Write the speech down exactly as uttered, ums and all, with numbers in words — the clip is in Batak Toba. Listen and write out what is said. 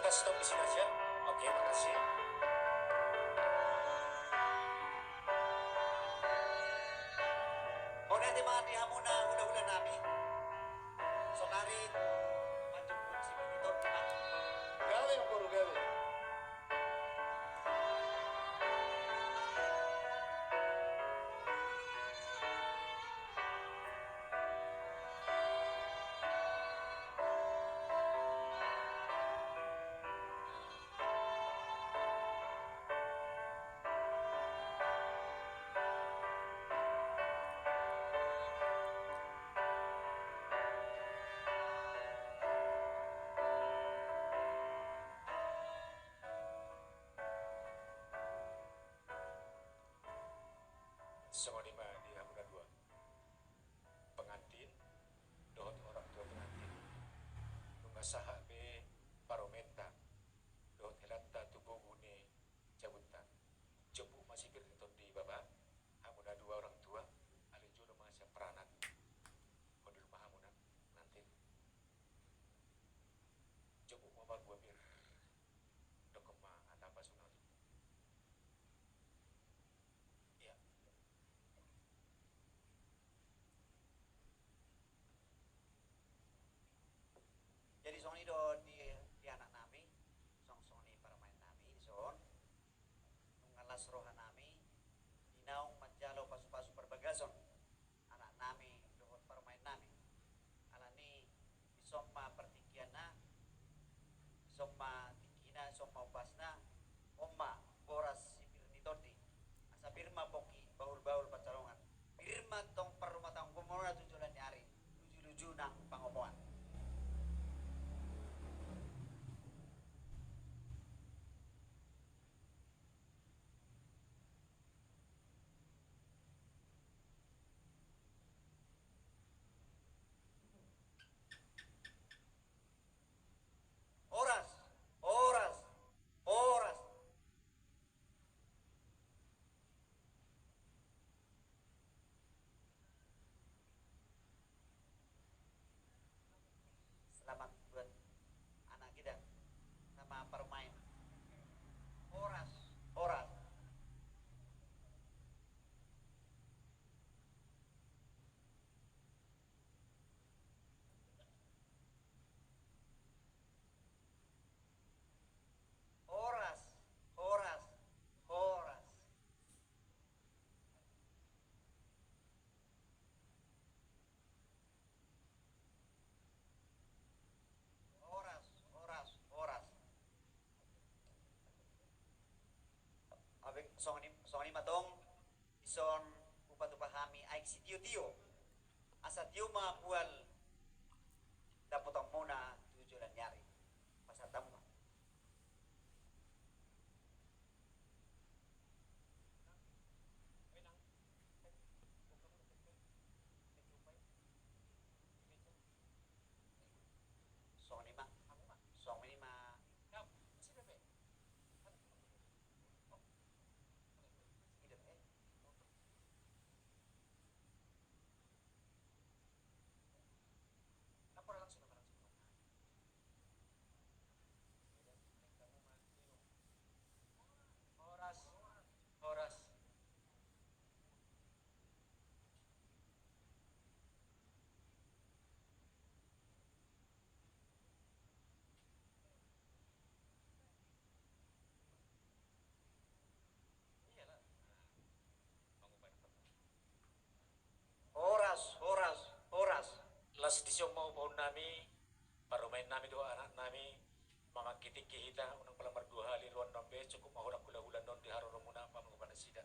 Stop di sini aja. Oke, makasih. Mauliate ma di hamuna hulahula nami. Saonari manjemput si Benito. Gabe, Guru, gabe. Songon i ma di hamuna dua pengantin dohot orang tua pengantin. Nunga sahat be parumaenta dohot helanta tu bogu ni jabunta. Jomput ma sipir ni tondi, bapa, hamuna dua orang tua, alai jolo ma sian paranak. Hundul ma hamuna pengantin. Jomput ma parbue, pir. Dokkon ma hata pasu-pasu. Iya. Jadi songon i do di, di anak nami, songon, songon i parumaen nami dison. Nunga las roha nami di naung manjalo pasu-pasu parbagason anak nami dohot parumaen nami. Alani dison ma partingkianna, dison ma tingkina, dison ma umpasna. On ma boras sipir ni tondi. Asa pir ma pongki bahul-bahul pansalongan. Pir ma tong parrumatanggaonmuna tu joloan ni ari, luju-luju nang pangomoan. Horas, horas, horas. Selamat buat anak kita sama parumaen. Horas, horas. Horas, horas, horas. Horas, horas, horas. Abe, songon i, songon i ma tong. Dison hupatupa hami aek sitio-tio. Asa tio ma bual dapotonmuna tu joloan ni ari. Pasahat hamu ma. Songon i ma, songon i ma. Horas, horas. Horas, horas, horas. Las dison ma umpahon nami, parumaen nami dohot anak nami, mamangke tingki hita, unang pola mardua hali rohanta on be, cukup ma holan hulahula on di haroromuna, pamangupa nasida.